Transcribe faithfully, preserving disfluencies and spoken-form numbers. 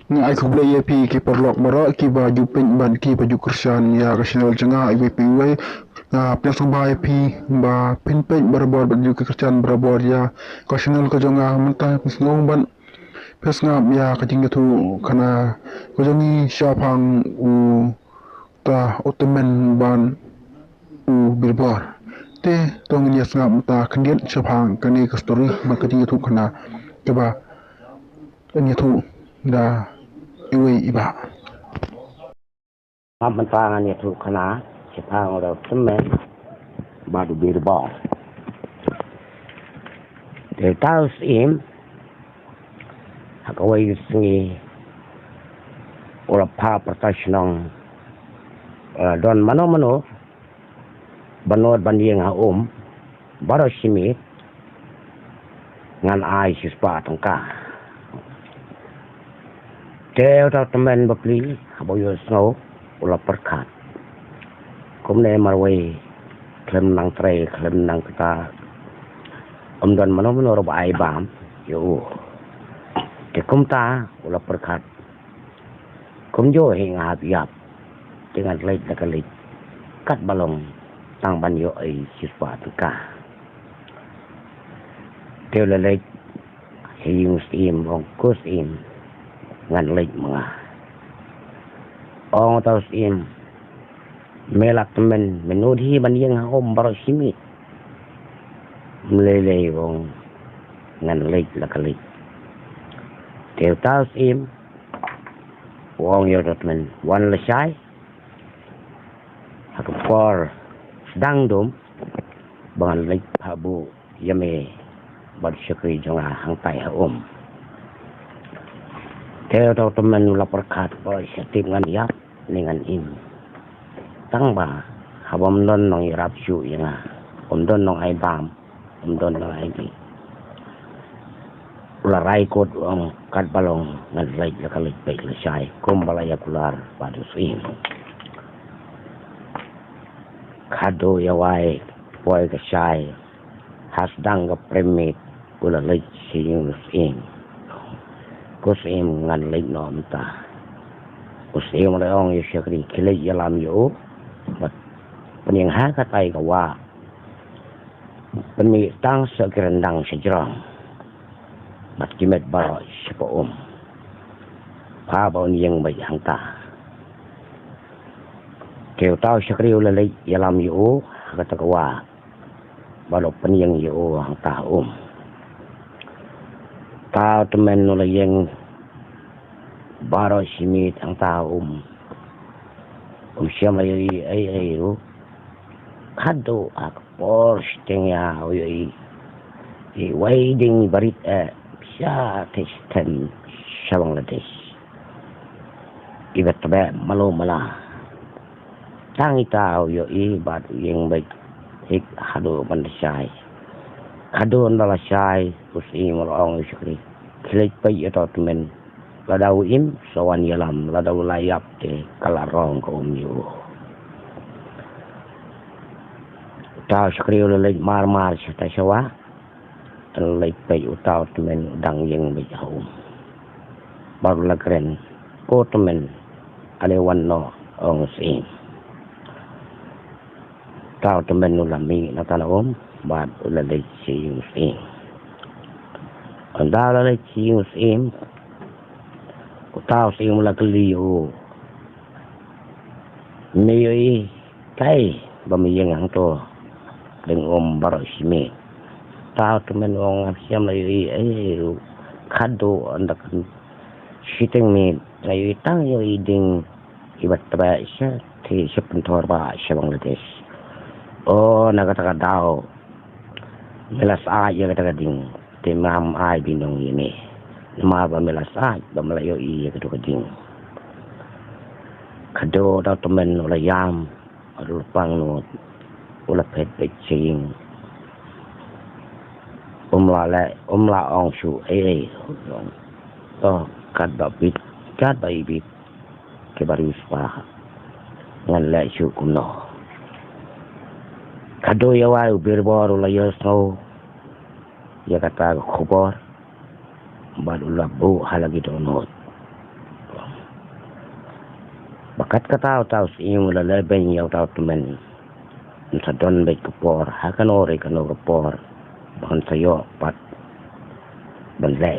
Nga ai khublei ïa phi ki paralok baroh kiba ju peit bad kiba ju kyrshan ïa ka channel jong nga iwei pa iwei. Nga pdiang sngewbha ïa phi ba phin peit barabor bad ju kyrshan barabor ïa ka channel ka jong nga. Mynta phi sngew bad phi sngap ïa ka jingïathuh khana ka jong ngi shaphang uta u tymmen bad u Birbor. Te to ngin ïa sngap mynta khyndiat shaphang kane ka story bad ka jingïathuh khana kaba ïathuh da iwei i bah. Mynta ngan ïathuh khana shaphang uta u tymmen bad u Birbor. Te uta u syiem ha kawei ka sngi u la phah pyrta shnong, u la don mano mano ban nud ban ïeng ha um baroh shi miet ngan ai shispah tyngka. Te uta u tymmen bapli haba u ïohsngew u la pyrkhat, kumne marwei khlem nang trei khlem nang kata ym don mano mano ruh ba ai bam ïa u. Te kumta u la pyrkhat, kumjuh hi nga hap ïap, te ngan leit la ka leit katba long tang ban ïoh ei shispah tyngka. Te u la leit sha ïing u syiem, ong, ko syiem, ngan leit ma nga. Ong uta u syiem, me la tymmen, me nud hi ban ïeng ha um baroh shi miet? Ym lei lei, ong, ngan leit la ka leit. Te uta u syiem u ong ïa uta u tymmen, wan lashai ha ka por sdang dum ba ngan leit phah buh ïa me bad u shakri jong nga hangtai ha um. Te uta u tymmen u la pyrkhat, ba sha tip ngan ïap ne ngan im, tang ba haba ym don nongïarap shuh ïa nga, ym don nong ai bam, ym don nong ai dih. U la rai kut, u ong, katba long ngan leit la ka leit, peit lashai, kumba la ïa kular bad u syiem. Khadduh ïa wai poi ka shai, ha sdang ka prem miet u la leit sha ïing u syiem. Ko syiem, ngan leit noh mynta. U syiem u la ong ïa u shakri, khie leit ïalam ïa u bad pynïeng ha katai ka wah, pynmih tang sa ki ryndang sha jrong bad ki met baroh shapoh um, phah ba un ïeng beit hangta. Te uta u shakri u la leit ïalam ïa u ha kata ka wah bad u pynïeng ïa u hangta ha um. Uta u tymmen u la ïeng baroh shi miet hangta ha um, um shym la ïohi ei ei ruh. Khadduh ha ka por shiteng ïa u ïohi iwei i dieng iba rit eh sha thei sha them sha Bangladesh, iba tbeh malu mala. Tang ita u ïohi bad u ïeng beit, hik haduh ban da shai. Haduh ban da la shai, u syiem u la ong ïa u shakri, khie leit peit ïa uta u tymmen. Lada u im, sa wan ïalam, lada u la ïap te ka la rong ka um ïa u. Uta u shakri u la leit mar mar sha tai sha wah, u la leit peit uta u tymmen u dang ïeng beit ha um. Bad u la kren, ko tymmen, ale wan noh, ong u syiem. Uta u tymmen u la mih na tana um bad u la leit sha ïing u syiem. Ynda u la leit sha ïing u syiem, uta u syiem u la kylli ïa u, me ïohi kaei ba me ïeng hangto lyngum baroh shi miet? Uta u tymmen u ong, ngam shym la ïohi ei ei ruh. Khadduh ynda ka shiteng miet nga ïohi tang ïa i dieng iba tbeh sha thei sha pynthor ba sha Bangladesh. O, na kata ka daw me la sah ïa kata ka dieng, te me ham ai bynong ïa me, namar ba me la sah ba me la ïohi ïa kata ka dieng. Khadduh uta u tymmen u la ïam, u la pang nud, u la phet beit sha ïing. Um la leh, um la ong shuh ei ei. To, katba bit, katba i bit, ki ba riewspah, ngan leh shuh kumno. Khadduh ïa wai u Birbor u la ïohsngew ïa kata ka khubor bad u la buh ha la ki dohnud. Ba kat kata uta u syiem u la leh beiñ ïa uta u tymmen. Yn sa don beit ka por ha kano re kano ka por ba kan sa ïoh pat ban leh